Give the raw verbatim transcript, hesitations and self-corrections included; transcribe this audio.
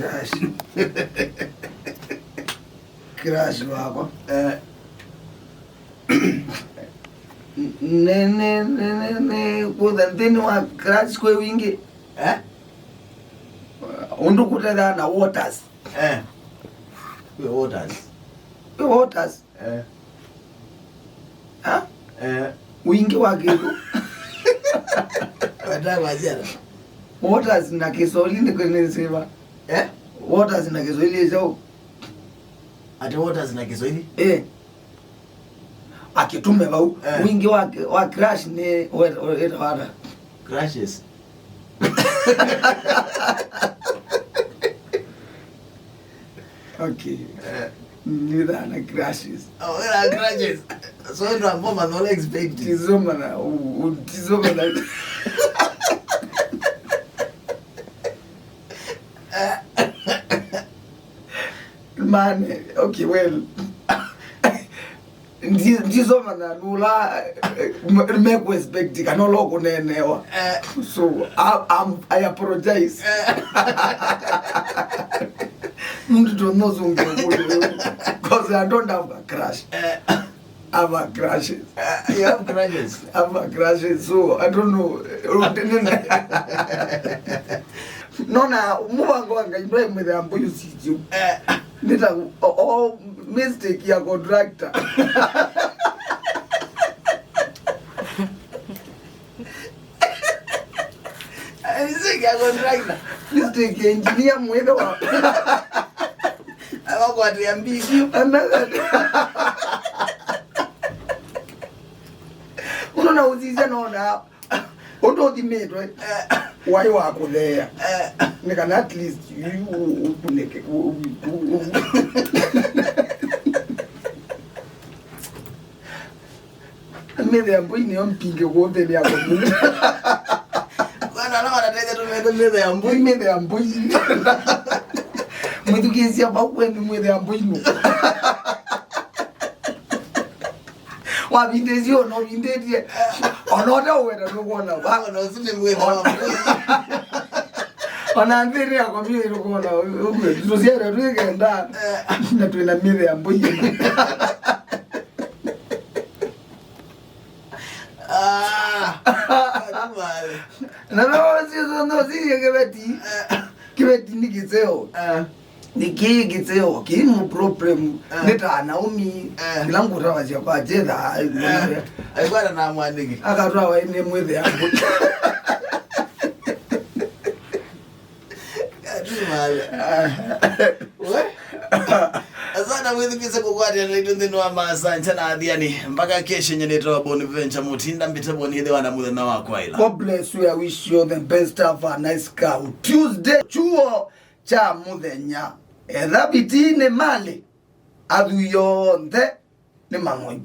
Crush. Crush wakwa. Eh. Nĩ, nĩ, nĩ, nĩ, nĩ, kũtha nthĩnĩ wa crush kwĩ wingĩ. Eh? Ũndũ kũtethaa na waters. Eh. Kwĩ waters. Kwĩ waters. Eh. Ha? Eh. Wingĩ wa kĩndũ. Watavasiana. Waters na Kiswahili nĩ, nĩ sĩva. Eh? Waters na Kiswahili ĩsyaũ? Ati waters na Kiswahili? Eh. Akĩtume vau. Eh. Wingĩ wa, wa crush nĩ we-, we-, wĩtawa ata? Crushes. Okay. Eh. Nĩ thana crushes. Oh, wĩra crushes. So ndo ambao mathola expect. Tizoma na, u-, u-, tizoma na. Man, okay, well. Ndi-, ndisoma na nũla, eh, m-, mekuexpect kana ũla ũkũneenewa. Eh. So, I, I'm, I apologize. Eh. Mũndũ tũnũzũngĩa ũkũlũ, 'cause I don't have a crush. Eh. I have a crushes. Eh, you have crushes? I have a crushes, so I don't know. Nona mũvango wa Ngai ndwaĩ mwĩthĩa mbũyu sityu. Eh. Nĩ ta o, o mistake ya contractor. Mistake ya contractor. Mistake ya engineer mwĩthĩ wa. Abakwatĩa mbikyu. Unaona, ũsisya nona. Ũndũ ũthimĩtwe, eh, waĩ wa kũtheea. Eh. Nĩ kana at least yu, yu, ũkunĩke, ũ-, ũ-, ũ-, ũ-, mĩthĩa mbũi nĩyo mpingĩ kũthĩnĩa kũmũ. Kwana ala wanateithia tũmete mĩthĩa mbũi. Mĩthĩa mbũi. Mwĩthukĩĩsya vau kwenu mĩthĩa mbũi nũ. Wavindĩtye ona ũvindĩtye. Ona ũte ũwenda nũkwona. Ona ũsu nĩ mwĩthĩa wa mbũi. Ona nthĩnĩ ya komyuĩ nũkwona. Tũsyere twĩ kenda. Eh. Na twĩna mĩthĩa mbũi. Ah. Na no sio no sio kĩveti. Eh. Kĩveti nĩ kĩseo. Eh. Nĩ kĩĩ kĩseo, kĩĩ nĩ problem. Eh. Nĩ ta Naomi, eh, ila ngũtavasya kwa Jetha, eh, aikwata na mwanĩki. Akatwawa nĩ mwĩthĩa mbũi. Atumale. Ah. We? Asante mwĩthukĩĩsye kũkwatĩana naitũ nthĩnĩ wa Masancha na Athiani. Mpaka kesho, nyie nĩtawa Bonaventure Mutinda, mbĩte Boni ĩthĩwa na mũthenya wa kwaĩla. God bless you. I wish you the best. Have a nice cow Tuesday. Chuo kya mũthenya. Etha vitinĩ malĩ, athwii onthe nĩ mang'oi.